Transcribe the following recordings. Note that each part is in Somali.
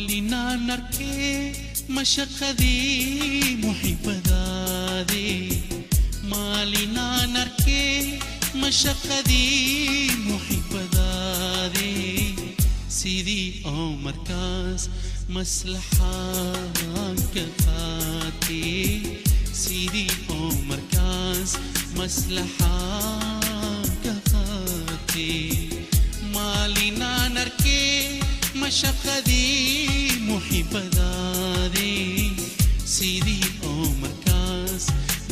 Maalinaan arkee mashaqadii muxibadaadii, maalinaan arkee mashaqadii muxibadaadii, sidii oo markaas maslaxaan ka qaatay, sidii oo markaas maslaxaan ka qaatay. Maalinaan arkee mashaqadii muxibadaadii, sidii oo markaas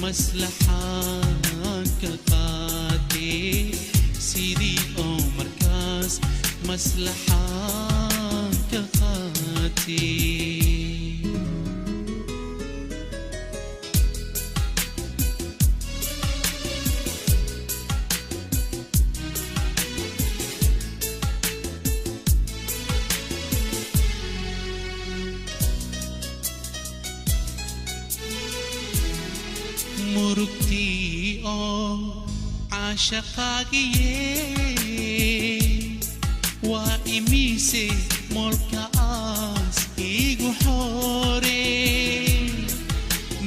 maslaxaan ka qaatay, sidii oo markaas maslaxaan ka qaatay. Murugtii oo caashaqaagiye waa imise moolkaas igu xoore,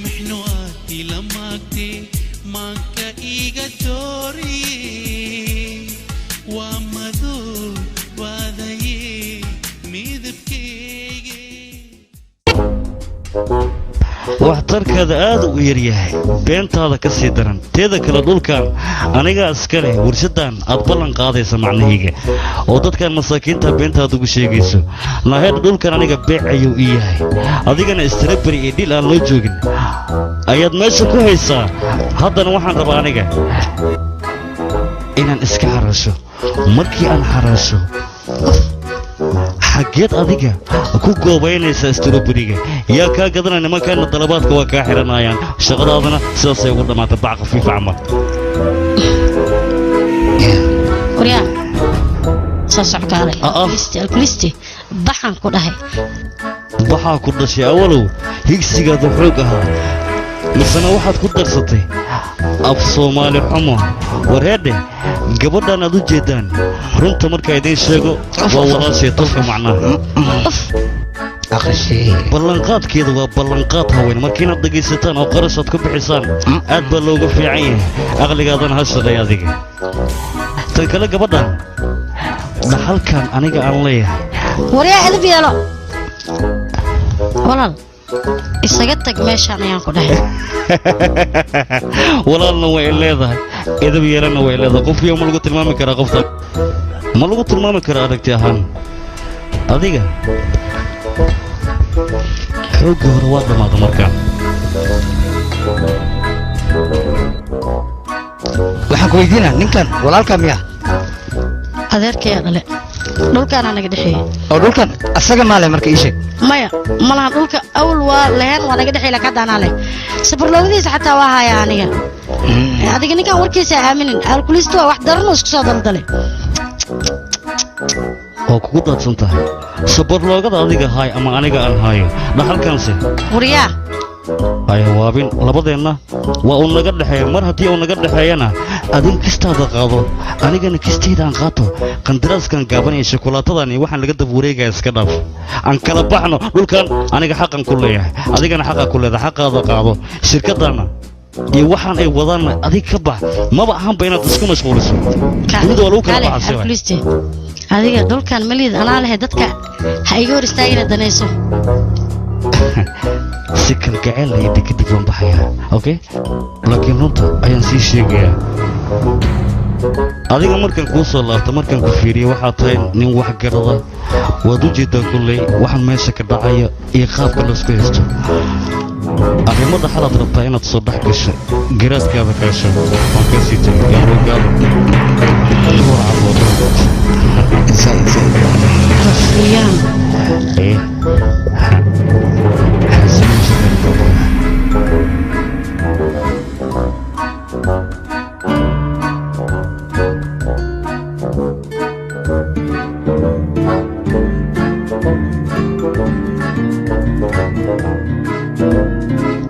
mixno aad ila maagte maanka iga dooriye, waa madow waadaye midabkeyge. Waxtarkaada aad u yaryahay, beentaada ka sii daran. Teeda kale, dhulkan anigaa iska leh. Warshaddan aad ballan qaadaysa macnahayga oo dadkan masaakiinta beentaad ugu sheegayso naheedha, dhulkan aniga beec ayuu ii yahay, adigana strawberry iyo dhil aan loo joogin ayaad meesha ku haysaa. Haddana waxaan rabaa aniga inaan iska xaraasho. Markii aan xaraasho, xaggeed adiga ku goobaynaysaa strawberryga? Yaa kaa gadanaya? Nimankaana dalabaadka waa kaa xihanayaan, shaqadaadana sidaasay ugu dhammaatay, bac khafiif camal. Waryaa, soo sockaale. Ah, ah. Alkulisti, baxaan ku dhahay. Waxaa ku dhashay awalow higsigaada xoog ahaa, misena waxaad ku darsatay af Soomaali xumo. Wareedhe, gabadhan aad u jeeddaan, runta markaa idiin sheego, waa walaashay tolka macnaha. Akhrisee. Ballanqaadkeeda waa ballanqaad haween. Marka inaad dhegaysataan oo qarashaad ku bixisaan aad baa looga fiican yahay. Aqligaadana ha shaqeey adiga. Tan kale, gabadhan dhaxalkan aniga aan leeyahay. Waryaa, edab yeelo walaal, isaga tag meeshaan ayaan ku dhahay. Walaalna way leedahay, edab yeelana way leedahay. Qofkiiba ma lagu tilmaami karaa? Qofta ma lagu tilmaami karaa aragti ahaan? Adiga xoogga hore waa dhammaada markaan. Waxaan ku weydiinaa, ninkan walaalkaa miya? Adeerkayaa dhale, dhulkaanaa naga dhexeeyey. Oo dhulkan asaga maale marka ii sheeg. Maya, ma lahan dhulka. Awal waa leheen, waa naga dhexeey, laakiin hadda anaa leh. Sabarloogadiisa xataa waa hayaa aniga. Adiga ninkan warkiisa aaminin, alkulistu waa wax daran oo isku soo daldalay. Waa kugu daadsan tahay. Sabarloogada adiga haay ama aniga aan haayo, dhaxalkanse? Waryaa. Haya waabin, labadeenna waa uu naga dhexeeya. Mar haddii uu naga dhexeeyana, adin kistaada qaado, anigana kistayda aan qaato. Qandaraaskan gaaban iyo shukulaatadan iyo waxaan laga dab wareegaya iska dhaaf, aan kala baxno. Dhulkan aniga xaqan ku leeyahay, adigana xaqa ku leedahay. Xaqaada qaado, shirkadana iyo waxaan ay wadaanna adig ka bax. Maba ahanba inaad isku mashquuliso. Dunida waa lagu kala Kaale. baxaa. Alkulisti, adiga dhulkan malid anaa lehe, dadka ha iga hor istaagina, danayso. Si kalgaceel layidhi kadib waan baxayaa, okay? Laakiin runta ayaan sii sheegayaa. Adiga markaan kuu soo laabto, markaan ku fiiriyo, waxaad tahay nin wax garada. Waad u jeedaa kulley waxaan meesha ka dhacaya iyo qaabka laysku haysto. Arrimada xalaad rabtaa inaad soo dhex gasho, garaadkaada kaasho. Waan kaa sii tegay yaan. Dhowr cabood. Rafiyaan. Ee xasiin.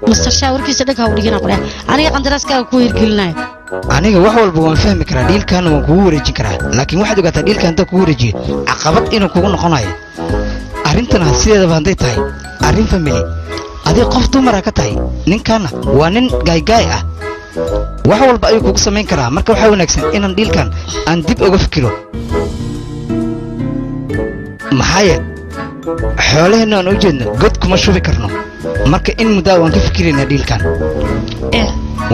Master Shaa, warkiisa dhag ha u dhigina qudhe. Aniga qandaraaskaaga ku hirgelinayo. Aniga wax walba waan fahmi karaa, dhiilkaana waan kugu wareejin karaa, laakiin waxaad ogaataa dhiilkan haddaan kugu wareejiyo caqabad inuu kugu noqonayo. Arrintan sideedaba hadday tahay arrin family, adiga qof dumara ka tahay, ninkaana waa nin gaaygaay ah, wax walba ayuu kugu samayn karaa. Marka waxaa wanaagsan inaan dhiilkan aan dib uga fikiro, maxaa yeele xoolaheenna aan u jeedno god kuma shubi karno. Marka in muddaa waan ka fikiraynaa dhiilkan,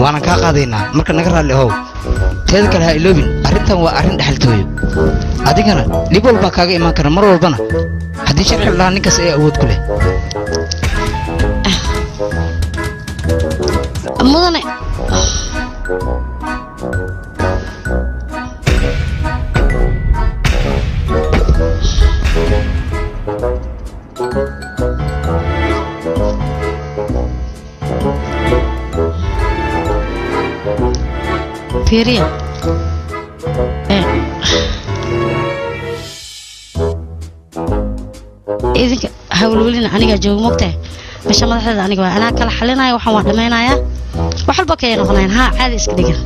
waanan kaa qaadaynaa. Marka naga raalli ahow. Teeda kale ha iloobin, arrintan waa arrin dhexaltooyo, adigana dhib walbaa kaaga imaan kara mar walbana. Haddii sharci lahaa ninkaas ayaa awood ku leh. Mudane, fiiriya. Idinka hawlwelina, anigaa jooga, mogtahay meesha madaxdeeda aniga waa anaa kala xalinaya. Waxaan waa dhammaynayaa, wax walba kayay noqonayan. Haa, caadi iska dhigan.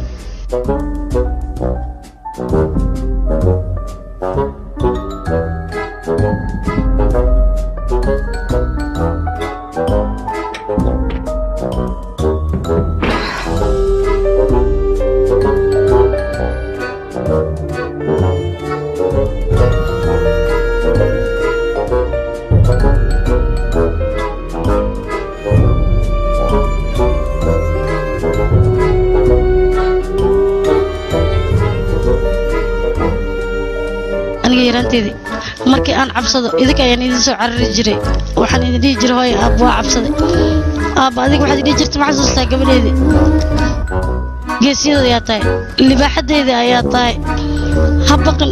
Aniga yaraanteedii markii aan cabsado idinka ayaan idin soo carari jiray. Waxaan idin dhihi jiray, hooyo, aabba, waa cabsaday. Aabba, adiga waxaad dhihi jirtay, ma xasuustaa? Gabadheedii geesiyada ayaa tahay, libaaxadeydii ayaa tahay, ha baqin.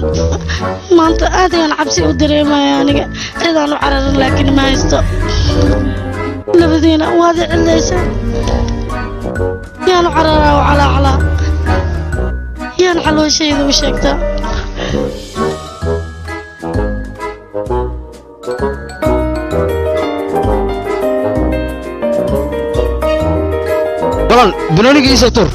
Maanta aad ayaan cabsi u dareemaya aniga, cidaan u cararin laakiin ma haysto. Labadiina waad i cidlaysaa. Yaan u cararaa oo calaacalaa? Yaan calooshayda u sheegtaa? Walaal, banooniga iisoo tuur.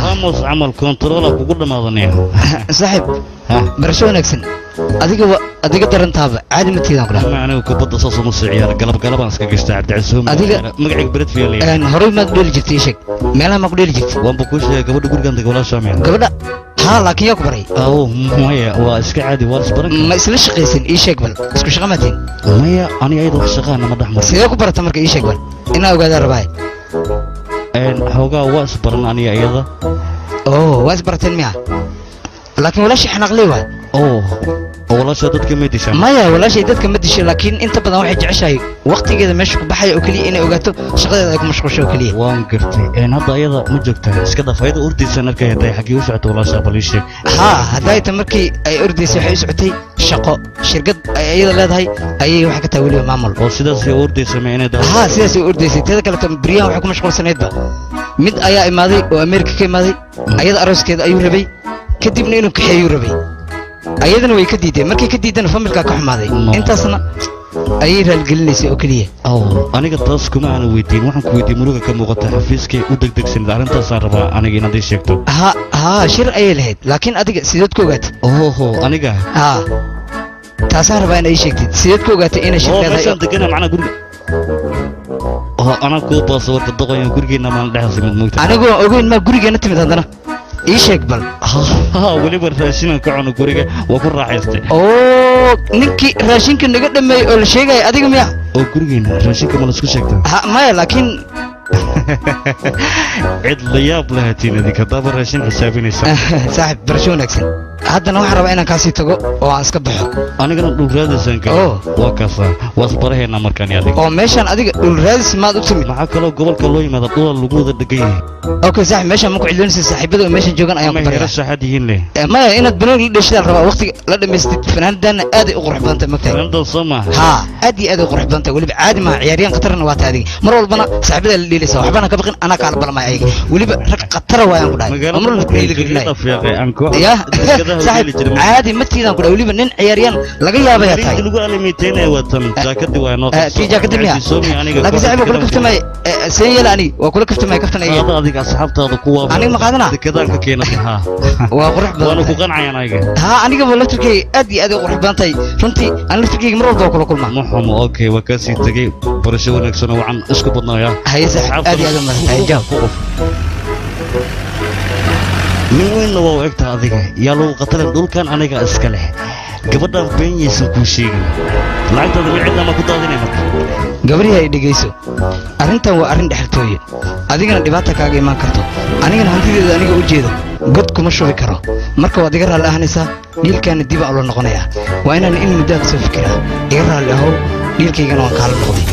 Ramos camal kontarola kugu dhamaadanaya. Saaxiib, barasho wanaagsan. Adiga waa adiga darantaaba, caadi ma tiidaan ku dhaha. Ma anigu kubadda saas uma sii ciyaara, galab galabaan iska gashtaa. Cabdicasuum, magacayga Beredfield. Horey maad dheeli jirtay? Ii sheeg, meelaha maa ku dheeli jirtay? Waanba kuu sheegay, gabadha gurigan dega walaashaa meel. Gabadha haa, laakiin yaa ku baray? Aw, maya, waa iska caadi, waa isbaran. Ma isla shaqaysin? Ii sheeg bal, isku shaqa maatiin? Maya, aniga ayada wax shaqaana ma dhex marin. Sidee ku barata marka? Ii sheeg bal, inaa ogaadaa rabaaye. Xoogaa waa isbaran aniga iyada. Oo waa isbarateen miya? Laakiin walaashii xanaaqley waay. Oo walaasha dadka ma dishaa? Maya, walaashay dadka ma disho, laakiin inta badan waxay jeceshahay waqtigeeda meesha ku baxaya oo keliya inay ogaato, shaqadeeda ay ku mashquusho oo keliya. Waan gartay. Hadda ayada ma joogtaa? Iska dhaaf ayada, ordaysan arkay hadday xaggii u socoto walaasha, bal ii sheeg. Haa, hadday ta markii ay ordaysay waxay u socotay shaqo, shirkad ay iyada leedahay ayay waxay ka tahay weliba maamul. Oo sidaas ay u ordaysa ma inay daa? Haa, sidaas ay u ordaysay. Teeda kaleto beryahan waxay ku mashquulsanaydba mid ayaa imaaday oo Ameerika ka imaaday, ayada arooskeeda ayuu rabay, kadibna inuu kaxeeyuu rabay, ayadana way ka diideen. Markay ka diidana familkaa ka xumaaday. Intaasna ayay raalgelinaysay oo keliya. Aw, aniga taas kuma aana weydiin. Waxaan ku weydiiyey muruga ka muuqata xafiiskay u degdegsanid, arrintaasaan rabaa aniga inaad ii sheegto. Ha haa, shir ayay lahayd, laakiin adiga sideed ku ogaatay? Oho, aniga haa, taasaan rabaa inaad ii sheegtid, sideed ku ogaatay inay shir leedahay? Meeshaan degana macnaa guriga oo anaa kuu baasawarka doqoyan gurigeena maalin dhexdaas imid, moogta. Anigoo ogeyn maa gurigeena timid haddana? Ii sheeg bal. Weliba raashinaan ka cuno guriga, waa ku raaxaystay. Oo ninkii raashinka naga dhameeyey oo la sheegaya adiga miya? Oo gurigeena raashinka ma laisku sheegtaa? Ha, maya, laakiin Cid la yaab lahatiin idinka haddaaba raashin xisaabinaysa. Saaxib, barasho wanaagsan. Haddana waxaan rabaa inaan kaasii tago oo aan iska baxo. Anigana dhul raadisaan gala. Oh. Waa kaasaa, waa isbarahaynaa markaan iyo adiga. Oo meeshaan adiga dhul raadis maad u timid? Maxaa kaloo gobolka loo yimaada? Dhulal lagu wada dhegan yahay. Okay saaxib, meeshaan ma ku cidloonaysa, saaxiibada oo meeshan joogan ayaan Ma ku heera baryaa. shaaxad yihiin leh. Maya, inaad banooni la dheshidaan rabaa, waqtiga la dhamaystid. Fanaanadaana aaday u qurux badan tahay, magtahay? Fanaanada soo maaha? Haa, aad iyo aad ay u qurux badan tahay, weliba caadi maaha. Ciyaaryahan khatarna waa tahay adiga, mar walbana saaxiibada la dheelaysa, waxbana ka baqin, anaa kaala balamaya ayaga. Weliba rag khatara waayaan ku dhahay oo mar walba ku dhiirigelinaya. Ya saaxiib, caadi ma tiidaan ku dhahay, weliba nin ciyaaryahan laga yaabaya tahay. Lagu alimiiteynaya waa tan jaakadii, waa noo. Tii jaakadii miya? Laakiin saaxiib, waa kula kaftamay, seen yeela, aniga waa kula kaftamay, kaftan iga. Qaada adiga, asxaabtaada ku waa. Aniga ma qaadanaa? Dekadaan ka keenatay, haa. Waa qurux badan Waana ku tahay. qancayaan ayaga. Haa, anigaba laftirkeyga aad iyo aad ay u qurux badan tahay runtii, ani laftirkeyga mar walba waa kula kulmaa. Ma xumo. Okay, waa kaasii tegey. Barasho wanaagsan oo wacan, isku badnaaya. Haye saaxiib, aad iyo aad u mahadsantahay, jaw. Nin weynna waa u egtaha adiga, yaa lagu qatarin dhulkan aniga iska leh. Gabadhan been yaysan kuu sheegin. Lacagtaada mid cidna ma ku daadinay marka. Gabarihii ay dhegayso, arrintan waa arrin dhexaltooye, adigana dhibaata kaaga imaan karto, anigana hantideeda aniga u jeedo god kuma shubi karo. Marka waad iga raalli ahanaysaa, dhiilkaana dib aan ula noqonayaa. Waa inaan in muddaa ka soo fikiraa. Iga raalli ahow, dhiilkaygana waan kaala noqday.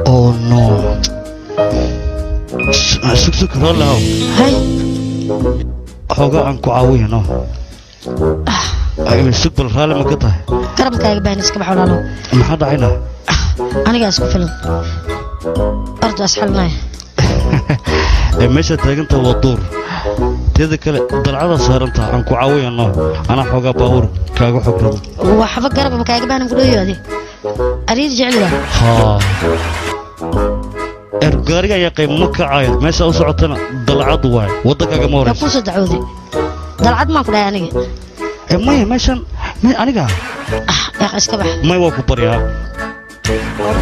Oh no, sug sug, ralahow. Hay. Xoogaa aan ku caawiyano. Sug bal, raalli ma ka tahay? Garabkaaga baahan, iska bax walaalow. Maxaa dhacayna? Anigaa isku filan, ardu asxalinaya. Ee meesha taagantaha waa duur, teeda kale dalcada saarantaha. Aan ku caawiyano, anaa xoogaa baabuur kaaga xog rabo. Waxba garababa kaaga baahan kudhoyo, adi ariir jecliga. Haa, gaariga ayaa qayb ma kacaya. Meesha u socotana dalcad waay, waddankaaga ma Yaa horeyso. Kuu soo dacwooday dalcad maan ku dhahay aniga? Ee maya, meeshan may aniga. Ah yaaq, iska bax. May, waa ku baryaa,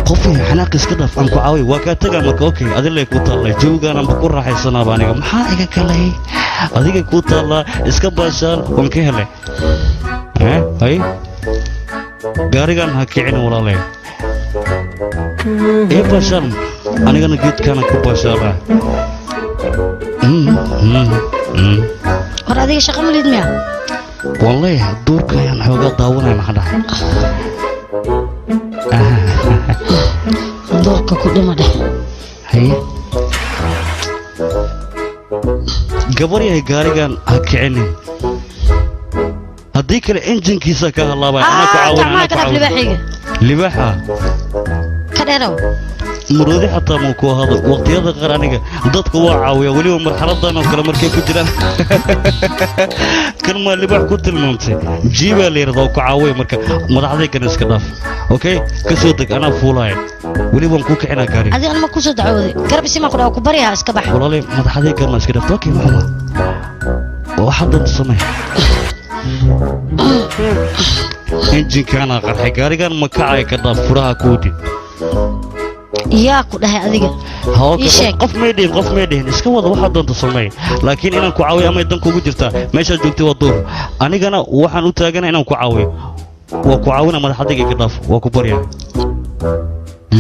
qofkii xanaaq iska dhaaf, aan ku caawiyo. Waa kaa tagaa marka. Okay, adilay kuu taallay, joogaananba ku raaxaysanaaba. Aniga maxaa iga kalay? Adiga kuu taallaa, iska baashaan, waan ka helay. Eh hay, gaarigan ha kicin walaalay, ee baashaan, anigana geedkaana ku baashaalaa. War adiga shaqo ma lid miya? Waan leeyahay, duurka ayaan xoogaa daawanaya. Maxaa dhahay? Duurka ku dhima dheh. Haye gabar yahay, gaarigan ha kicinin, haddii kale injinkiisa ka halaabaya. Anaa ku caawin, Gacmaha anaa ka ku dhaaf. caawin. Libaaxayga. Libaaxa. Ka dheerow. Maroodi xataa muu ku ahaado. Waqtiyada qaar aniga dadka waa caawiya, weliba marxaladan oo kale markay ku jiraan. Kan maa libaax ku tilmaamtay? Jiibaa la yidhahdaa oo ku caawiya. Marka madaxday kan iska dhaaf. Okay, ka soo deg, anaa fuulaaya, weli waan kuu kicinaa gaariga. Adiga anma kusoo dacwooday? Garab isimaan ku dhaha, ku baryaa, iska bax. Walaalay, madaxday kan ma iska dhaafta? Okay, maxuma, waxaad doonta samee. Injinkaana qarxay, gaarigan ma kacay? Ka dhaaf, furaha kuu dhib. Yaa ku dhahay adiga? Ha, okay, Ii sheeg. Qof may dhihin, qof may dhihin. Iska wada, waxaad doonta samee, laakiin inaan ku caawiyo amay dan kugu jirtaa. Meeshaad joogtay waa duur, anigana waxaan u taagana inaan ku caawiyo. Waa ku caawina madax adayga iga dhaaf, waa ku baryaa.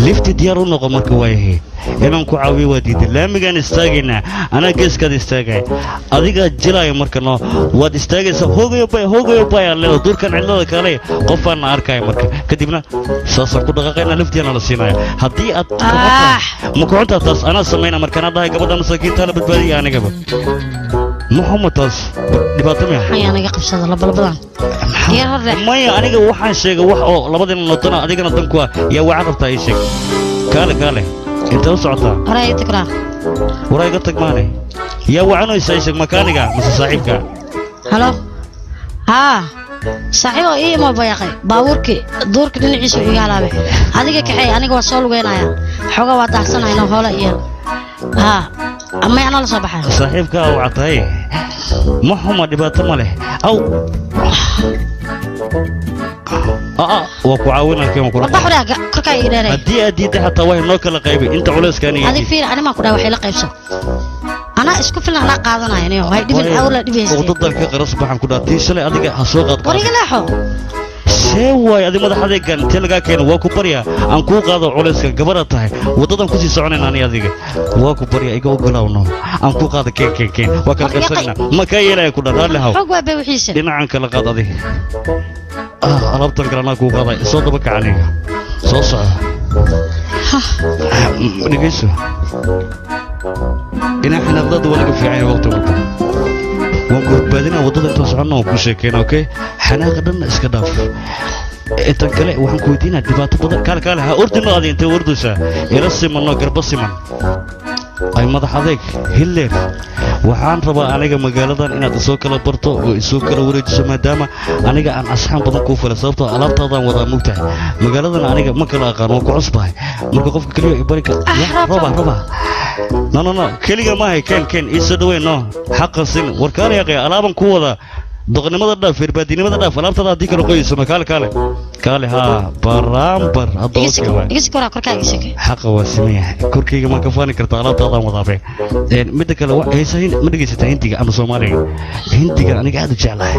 Lifti diyaar u noqo marka waayahay. Inaan ku caawiyo waa diiday. Laamigaan istaagaynaa, anaa geeskaad istaagay. Adigaa jilaayo marka no. Waad istaagaysaa, hoogayo bay, hoogayo bay aan leedahay. Duurkan cidlada kale qofaana arkaya marka. Kadibna saasaan ku dhaqaaqaynaa, liftiyaana la siinaya. Haddii aad ma ku xuntaa taas anaa samayna marka anaa dhahay gabadha masaakiinta la badbaadiya anigaba. Ma xuma taas, dhibaato miya? Ayaa naga qabsada labalabadan. Diyaar hor leh. Maya, aniga waxaan sheegay wax oo labadina nodana adigana dan ku ah. Yaa wacan rabtaa ii sheeg. Kaale kaale, intee u socotaa? Hore ay tagraa. Waraa iga tag maane. Yaa wacanaysa ii sheeg, makaaniga mase saaxiibka? Halo. Haa. Saaxiibo ii imo bayaqay. Baabuurkii duurka dhinaciisa iga halaabay. Adiga kaxeey, aniga waa soo lugeynaya. Xoogaa waa daahsanayna hoola iyo. Haa. Ama anaa la soo baxay. Saaxiibkaa waca tahay, ma xuma, dhibaato ma leh. Aw aa, waa ku caawinaa keen kula. Warba xoriya korkaa ii dheeray. Haddii aad diidday xataa waa inoo kala qaybay inta culayska aniga. Adig fiir, ani maan ku dhahay waxay la qaybso. Anaa isku filan, anaa qaadanaya niyo. Hay dhibin awla dhibaystay. Uqdadan ka qaras baxan ku dhaa tii shalay adiga ha soo qaad. War iga leexo. See waay adi madax adeegan intee lagaa keeno? Waa ku baryaa, aan kuu qaado culayska, gabadha tahay, waddadan kusii soconayna ani adiga. Waa ku baryaa, iga ogolaawno aan kuu qaado. Keen keen keen, waa kala qaybsanayna. Ma kaa yeelaya ku dhaa, raalli haw. Xoog waa bay wixiisa. Dhinacan kala qaad adiga. Alaabtan kale anaa kuu qaaday, soo daba kac aniga, soo soco. Dhegeyso, inaa xanaaqdada waa laga fiican yahay waqti walba. Waan ku badbaadinaa waddada intaan soconna, waan kuu sheekeyna, okay? Xanaaqa dhanna iska dhaaf. Intan kale waxaan ku weydiinaa dhibaato badan. Kaale kaale, ha ordino adi, intay ordaysaa? Ila simanno, garba siman. Ay madax adeeg hilleer, waxaan rabaa aniga magaaladan inaad isoo kala barto oo isoo kala wareejiso, maadaama aniga aan asxaan badan kuu falay, sababtoo alaabtaadaan wadaa mugtahay. Magaaladan aniga ma kala aqaan, waan ku cusbahay. Marka qofka keliya i bari kar. Roba roba, no no no, keliga maahay. Keen keen, ii soo dhaweyn no, xaqa sin. War kaale yaqee, alaaban ku wadaa. Doqonnimada dhaaf, firbaadinimada dhaaf, alaabtada haddii kala qoyayso. Kaale kaale kaale, haa, baraambar hadda. Iga okay siko. Waay. Iga siko korkaa iga siko. Xaqa waa siman yahay, korkayga ma ka faani karta, alaabtaadaan wadaabe. Midda kale heesaha ma dhegaysataa Hindiga ama Soomaaliga? Hindiga aniga aad u jeclahay,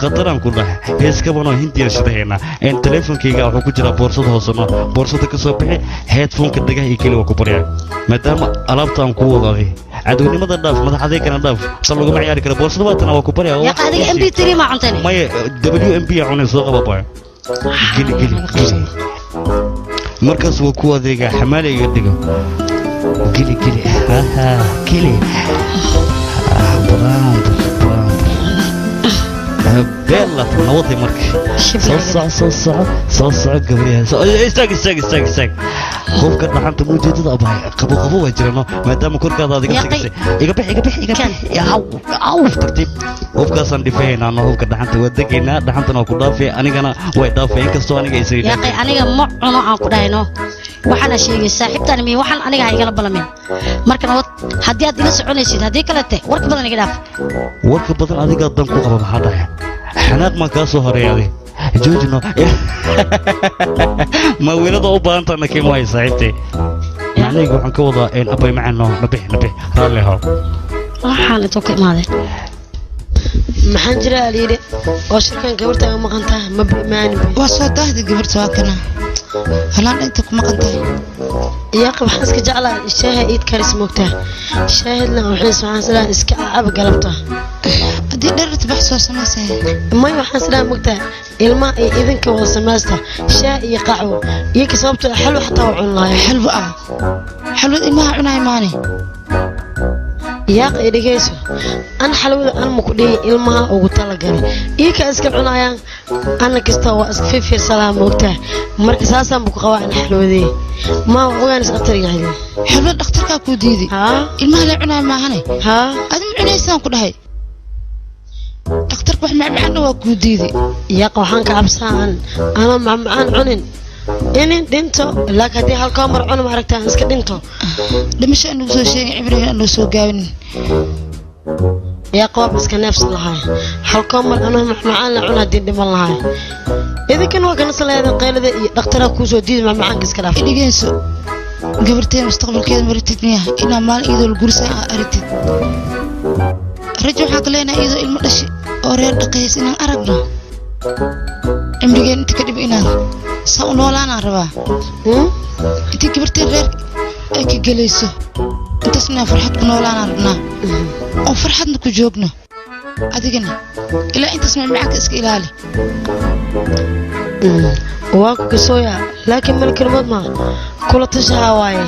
qataraan ku dhahay hees kabanoo Hindiyan shidahaynaa. Teleefonkayga wuxuu ku jiraa boorsada hooseno, boorsada ka soo bixi, headphoneka dhagaha iyo keli. Waa ku baryaa, maadaama alaabta aan kuu wado, adi cadownimada dhaaf, madax adeegana dhaaf, sa laguma ciyaari kara. Boorsada waatana, waa ku baryaa. Yaqa adiga MP3 ma cuntayne? Maya, WMB aa cunay. Soo qaba baya, geli geli geli. Markaas waa ku adeegaa, xamaali iga dhigo. Geli geli, haha, geli. Buraanbur buraanbur, beella nabadii marka. Soo soco, soo soco, soo soco gabriyaha. Istaag istaag istaag istaag. Qofka dhaxanta muujeedada abahay qabo qabo waa jirano, maadaama korkaada adiga Yaqay. sigisay. Iga bix iga bix iga bix. Aw aw, tartiib. Hubkaasaan dhifahaynaa no, hubka dhaxanta waa degaynaa, dhaxantana waa ku dhaafay, anigana way dhaafay, inkastoo aniga aysan Yaaqay, aniga ma cuno aan ku dhahayno. Waxaana sheegay saaxiibtaan miy, waxaan aniga ha igala balamin. Marka nabad haddii aad ila soconaysid, haddii kalete warka badan iga dhaaf. Warka badan adigaa dan ku qaba. Maxaa dhahay? Xanaaq maan kaa soo horeeya? Adi joojino ma wiilada u baahan tahana keen waayo saaxiibtay. Macnahayga waxaan ka wadaa een abay macano, nabix nabix, raalli ahow. Waxaan intuu ka imaaday? Maxaan jira alyidhi oo shirkan gabarta ay u maqan tahay ma imaanin bay. Waa soo daahda gabarta, waa kana halaan inta ku maqan tahay. Yaaqi, waxaan iska jeclaa shaaha iid karis moogtaa, shaahidna waxaan isla iska cab galabta. Haddii dherarta bax soo samaysay. May, waxaan isla moogtaa ilmaha iyo idinka wada samaysta shaah iyo qaxwo iyoka, sababtoo ah xalwo xataa waa cun lahayn. Xalwo ah, xalwad ilmaha cunaay maane. Yaaqi, dhegeyso, an xalwada an ma ku dhihin, ilmaha ugu talagalay iyoka iska cunayaan, ana kasta waa iska fiirsalaa moogtaa. Marka saasaan bu ku qabaa an xalwadee ma ogaanis dhakhtar yahay. Xalwad dhakhtarkaa kuu diiday? Haa. Ilmaha la cunaay maahane. Haa. Adi ma cunaysaan ku dhahay, dhakhtarka wax macmacaanna waa kuu diiday. Yaqa, waxaan ka cabsaa an ama macmacaan cunin inin dhinto, laakiin haddii halkoo mar cuno ma aragtaa aan iska dhinto. Dhimasho aan nagu soo sheegin, cibriga aan noo soo gaabinin. Yaqa, waaba iska neefsan lahay halkoo mar anoo macmacaan la cun haddii dhiman lahay. Idinkan waa kana saleedan qaylada iyo dhakhtaraa kuusoo diiday macmacaanka iska dhaaf. Dhegeyso, gabarteeda mustaqbalkeeda maratid miya inaa maalin iyadoo la guursan aa aragtid? Rajo waxaan ka leenahay iyadoo ilmo dhashay oo reer dhaqays inaan aragno. Cimrigeen inta ka dhib inaan saa u noolaanaan rabaa. Intii gabarteen reer ay ka gelayso intaas inaan farxad ku noolaanaan rabnaa oon farxadna ku joogno. Adigana ilaa intaas macmacaanka iska ilaali. Waa ku kasooya laakiin malkelmood ma kula tashahaa waaye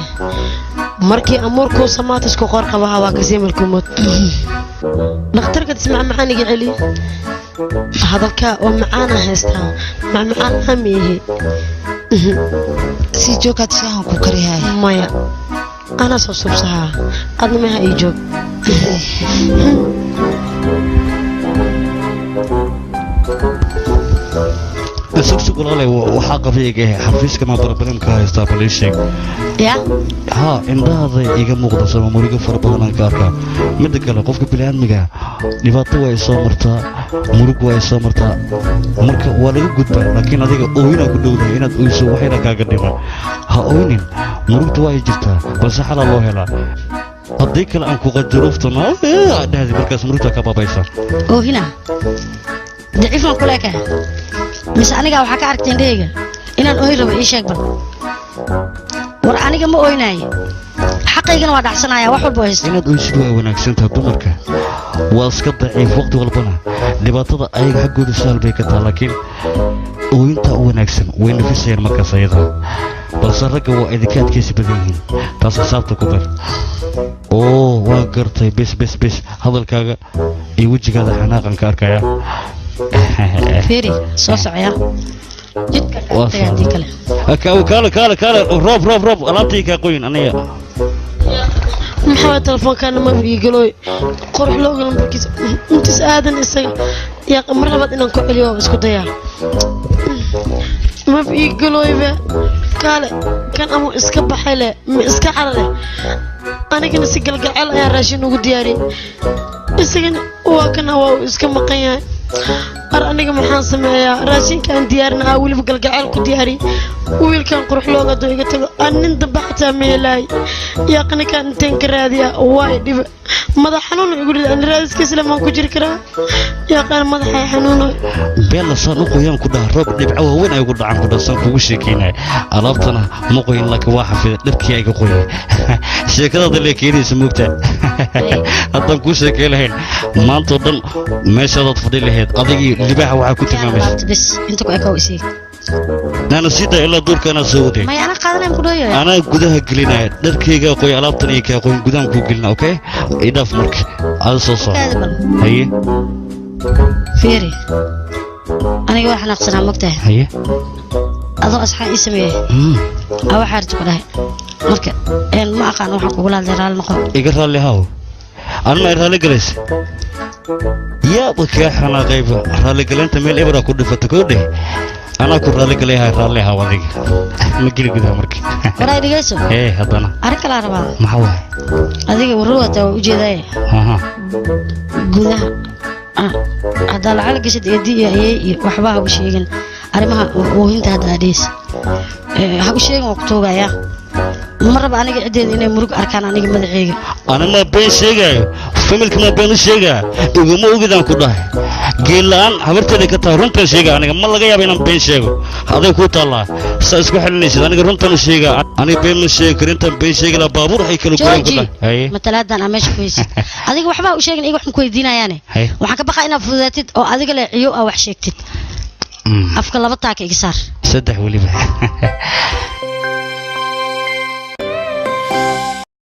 markii amuurkuu samaata isku qoor qabaha waa kasii malkelmood. Dhakhtarka tismacmacaan iga celi hadalka oo macaana haystaa macmacaan amiihi. Sii joogkaad shaahan ku karihaay. Maya anaa soo subsahaa adna meha ii joog. Sug walaalay, waxaa qabay xafiiska ma barbarin ka haystaa bal ii sheeg. Ya haa, indhahada iga muuqda sama murigo fara badan aan ka arkaa. Midda kale qofka bini'aadmiga dhibaato waa soo martaa, murug waa soo martaa, marka waa laga gudbaa. Laakiin adiga ooyinaa ku dhowdahay inaad oyso waxayna kaaga dhiman. Ha oynin, murugta waa ay jirtaa balse xalaa loo helaa. Haddii kale aan ku qajaruuftano dhahdi markaas murugta ka baabaysa. Oohina daciif maan kula ekahay mise anigaa waxaa ka aragtay indhahayga inaan oohin rabo? Ii sheeg bal. War aniga ma ooynaayo, xaqaygana waa dhacsanaya wax walba oo haysto. Inaad oysid waa wanaagsan tahay. Dumarka waa iska daciif waqti walbana dhibaatada ayaga xaggooda sahal bay ka tahay, laakiin ooyintaa u wanaagsan way nafisayaan markaas ayada. Balse ragga waa idinka adkaysi badan yihiin, taas xisaabta ku dar. Oo waa gartay, bes bes bes, hadalkaaga iyo wejigaada xanaaqan ka arkaya. Fiiri, soo socya jidka Waa taga haddii kale. Kaale kaale kaale, roob roob roob, alaabtii kaa qoyin aniga. Maxaa telefoonkaana ma iigalooy qurux looga lambarkiisa intiis aadan isaga yaa mar labaad inaan ku celiyo waa isku dayaa mab iigalooyba. Kaale kan ama iska baxay leh ma iska carare, anigana si galgaceel ayaa raashin ugu diyaariyay, isagana waa kana waa uu iska maqan yahay. Ar aniga maxaan sameeyaa? Raashinka aan diyaarin aa weliba galgaceel ku diyaariyay. Wiilkan qurux looga doo iga tago aan nin dambe xataa ma helaay. Yaaqnikaan inteen ka raadiyaa? Waa i dhiba madax xanuun igu dhida aan raadiskiisa lamaan ku jiri karaa. Yaaqaan madaxa xanuunoy. Beella saan u qoyaan ku dhaha, roob dhibco waaweyn ay ugu dhacaan ku dhaha saan kugu sheekeynaya. Alaabtana ma qoyin laakiin waa xafiday dharkii ay ka qoyay. Sheekadaada lee keenaysa moogtaa, haddaan kuu sheekay lahayn maanta oo dhan meeshaadaad fadhi lahayd adigii libaaxa waxaa ku tilmaamaysa. Bes inta ku ekow isii. Naana sii daa ilaa duurka anaa soo waday. Maya, anaa qaadanaya ku dhahoyo. Anaa gudaha gelinaya dharkaygaa qoy, alaabtan iyo kaa qoyin gudahan kuu gelina. Okay, idhaaf marka ada soo soco. Kaadi bal. Haye. Fiiri, aniga waa xanaaqsanaa mogtahay. Haye. Adoo asxaan ii sameeyey aa waxaa arti ku dhahay marka een ma aqaan waxaan kugula hadlay, raalli noqo. Iga raalli haw, anma i raalli galaysa yaaba kaa xanaaqayba. Raalligalinta meel ebra ku dhifata koo dheh, anaa ku raalli galayahay, raalli haw adiga ma geli gudaha marka. Waraa dhegeyso. Ee haddana arrin kalaa rabaa. Maxaa waay? Adiga warro wataa waa ujeedaaye. Aha. Gudaha haddaa lacala gashad eedi iyo ayey iyo waxba ha u sheegin arrimaha oohinta hadda aad dheheysa ha u sheegin, waa ku toogayaa. Ma raba aniga ciddeeda inay murug arkaan aniga madaxeyga. Ana maa been sheegaayo? Familka maa been u sheegaa? Iguma ogidaan ku dhahay geel la'aan habarteeday ka tahay. Runtan sheega, aniga ma laga yaaba inaan been sheego. Aday kuu taallaa saa isku xelinaysid. Aniga runtan u sheegaa, aniga been ma sheegi karo. Intaan been sheegi lahaa baabuur ay kala goyaan ku jooji dhahay. Haye. Matalaadan aa meesha ku haysid adiga waxba ha u sheegin, iyaga waxma ku weydiinayaane. Haye. Waxaan ka baqaa inaad fududaatid oo adiga le ciyo aa wax sheegtid. Afka laba taaka iga saar. Saddex weliba.